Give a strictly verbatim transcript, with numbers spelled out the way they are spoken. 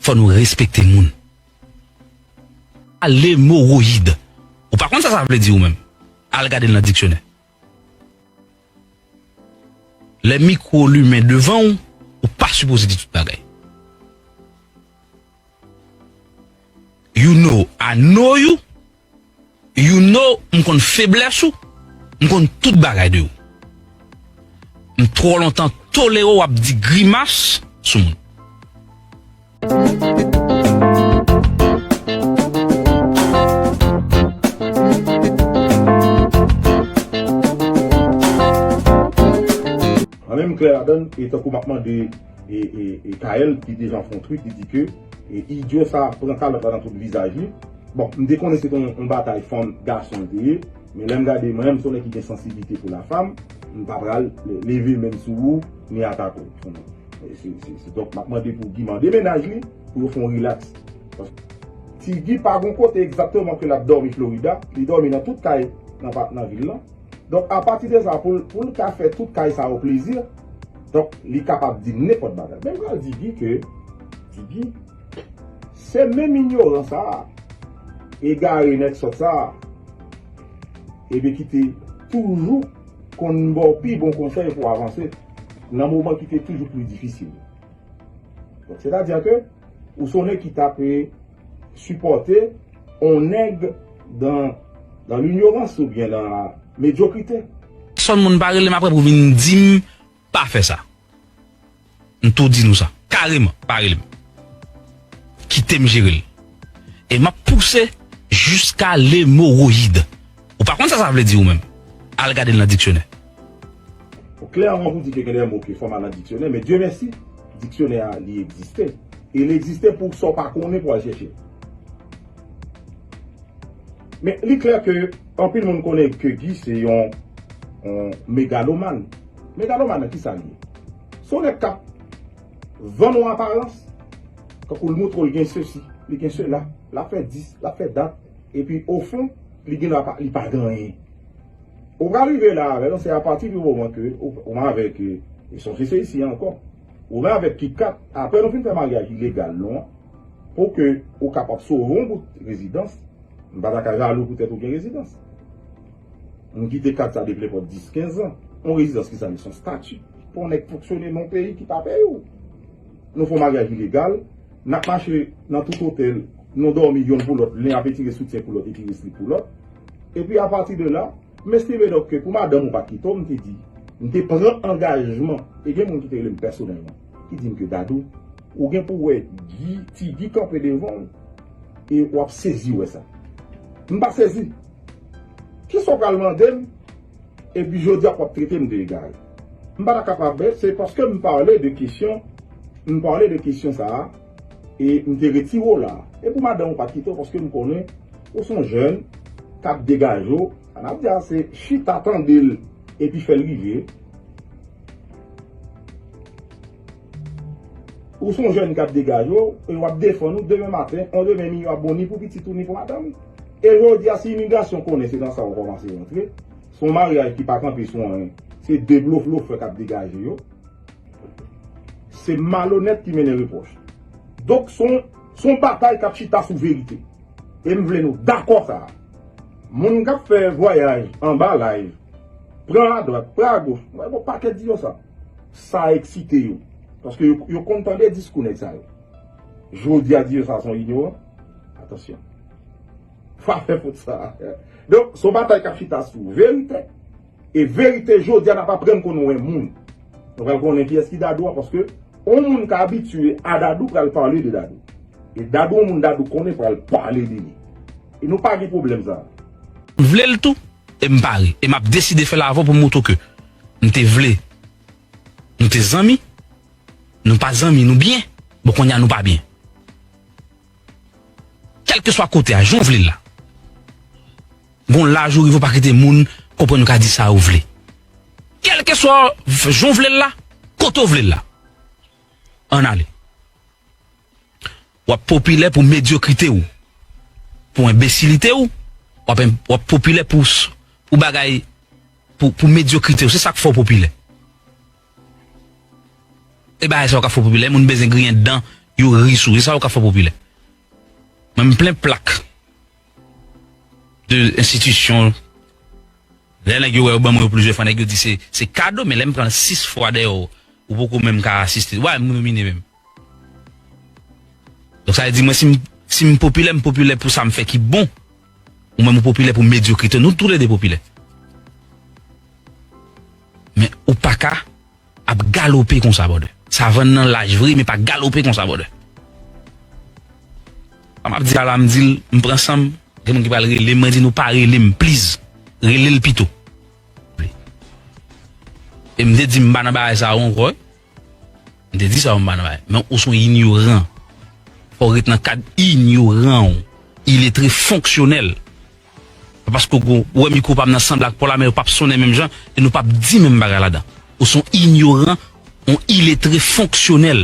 Fò nou respekte moun. Lemoroyid. Ou pa konn sa sa vle di ou menm? Al gade l nan diksyonè. Lè mikwo limen devan w, ou pa sipoze di tout bagay. You know I know you. You know m konn feblès ou. M konn tout bagay de ou. M twò lontan tolere w ap di grimas sou moun. Mwen menm m klè ladann, e tankou m ap mande e, e, e Kael ki deja fè yon tweet, li di ke e, idyo sa pran kalòt la nan tout vizaj li. Bon, m te konnen se te yon, yon batay fanm gason l te ye, men lè m gade mwen menm, se yon nèg ki gen sansiblite pou lafanm, m pa pral leve men m sou ou, ni atake w. Se, se, se, donk, m ap mande pou Guy mande mennaj li, pou yo fè yon rilaks. Paske Ti Guy pa gon kote egzakteman ke l ap dòmi Florida, li dòmi nan tout kay nan, pa- nan vil lan. Donk, apati de sa, pou l, pou l ka fè tout kay sa yo plezi, donk, li kapab di nenpòt bagay. Men m pral di Guy ke, Ti Guy, se menm inyoran sa a, egare nèg sòt sa a, ebyen ki te toujou konn ba w pi bon konsèy pou w avanse nan moman ki te toujou pli difisil. Donk, sètadi ke ou se yon nèg ki t ap sipòte yon nèg dans, dans l'ignorance oubyen dans la médiocrité. Pèsonn moun pa rele m apre pou vin di m pa fè sa. M tou di nou sa. Kareman, pa rele m. Kite m jere l. E m ap pouse jiska lemoroyid. Ou pa konn sa sa vle di ou menm? Al gade l nan diksyonè. Klèman pou di ke gen de mo ke fò m al nan diksyonè, men Dye mèsi, diksyonè a li egziste. E li egziste pou sa w pa konnen pou al chèche. Men li klè ke anpil moun konnen ke Guy se yon, yon megalomàn. Megalomàn nan kisa li ye? Se yon nèg k ap vann yon aparans, kankou l montre w li gen sesi, li gen sela, l ap fè dis, l ap fè dat, epi ofon, li gen dwa pa, li pa gen anyen. Ou pral rive la avè l, se apati di moman ke ou, ou menm avèk, e, e sonje se isi ankò. Ou menm avèk Kit Kat, apre nou fin fè maryaj ilegal nou an, pou ke ou kapab sove yon bout rezidans, m pa ta ka jalou poutèt ou gen rezidans. M kite kat sa depi nenpòt dis, kenz an. Yon rezidans ki sa li, se yon stati. Pou yon nèg fonksyone nan yon peyi ki pa peyi w. Nou fè yon maryaj ilegal, n ap mache nan tout otèl, nou dòmi yonn pou lòt, len ap etire soutyen pou lòt, etire slip pou lòt. Epi apati de la, m estime donk ke pou madanm ou pa t kite w, m te di, m te pran angajman, e gen moun ki te rele m pèsonèlman, ki di m ke Dadou, ou gen pou w wè Guy, Ti Guy kanpe devan w, e w ap sezi wè sa. M pa sezi. Kisa w pral mande m? Epi jodi a w ap trete m de egare. M pa ta kapab, se paske m pale de kesyon, m pale de kesyon sa a, e m te retire w la. E pou madanm ou pa t kite w, paske m konnen ou se yon jèn k ap degaje w, sa n ap di a, se chita tande l, epi fè l rive. Ou se yon jèn k ap degaje w, e w ap defann ou demen maten, yon demen miyò ap bon ni pou pitit ou, ni pou madanm ou. E jodi a, si imigrasyon konnen se nan sa w kòmanse rantre, se yon maryaj ki pa kanpe sou anyen, se de bloflofè k ap degaje yo, se malonèt ki mennen repwòch. Donk, se yon, se yon batay k ap chita sou verite. E m vle nou dakò sa a. Moun k ap fè vwayaj anba live, pran adwat, pran agoch, mwen gen yon pakèt di yo sa. Sa eksite yo. Paske yo, yo konn tande diskou nèg sa yo. Jodi a di yo sa se yon inyoran. Atansyon. Pa fè fot sa. Donk, se yon batay k ap chita sou verite. E verite, jodi a, n ap aprann konn wè moun. Nou pral konnen kiyès ki Dadou a, paske yon moun k abitye a Dadou pral pale de Dadou. E Dadou, yon moun Dadou konnen pral pale de li. E nou pa gen pwoblèm sa a. M vle l tou, e m pare. E m ap deside fè l avè w pou m montre w ke m te vle, nou te zanmi, nou pa zanmi, nou byen. Bon, kounye a, nou pa byen. Kèlkeswa kote a, jan w vle l la. Gon laj ou rive, ou pa kite moun konprann ou ka di sa ou vle. Kèlkeswa jan w vle l la, kote w vle l la. Ann ale. W ap popilè pou medyokrite w, pou enbesilite w, w ap, w ap popilè pou, s- pou bagay, pou, pou medyokrite w. Se sa k fè w popilè. E bagay sa yo k ap fè w popilè, moun bezwen griyen dan, Yo ri sou, se sa yo ka fè popilè. Mwen, m plen plak de enstitisyon. Lè nèg yo wè yo ban mwen yo plizyè fwa, nèg yo di se, se kado, men lè m pran l sis fwa dèyè w, ou poko menm ka asiste. Wa, m domine menm. Donk, sa vle di, mwen, si m, si m popilè, m popilè pou sa m fè ki bon. Ou menm, ou popilè pou medyokrite. Nou toulède popilè. Men ou pa ka ap galope konsa, brother. Savann nan laj vre, men pa galope konsa, brother. Sa m ap di a la, m di l, m pran san m, gen moun ki pral rele m, mwen di nou pa rele m, please. Rele l pito. E m te di m pa nan bagay sa yo ankò, wi. M te di sa yo, m pa nan bagay. Men ou se yon inyoran. Fò w ret nan kad inyoran w. Iletre fonksyonèl. Pa paske w, ou wè mikwo pa m nan sanble ak pa w la, men yo p ap sonnen menm jan, e nou p ap di menm bagay ladan. Ou se yon inyoran, yon iletre fonksyonèl.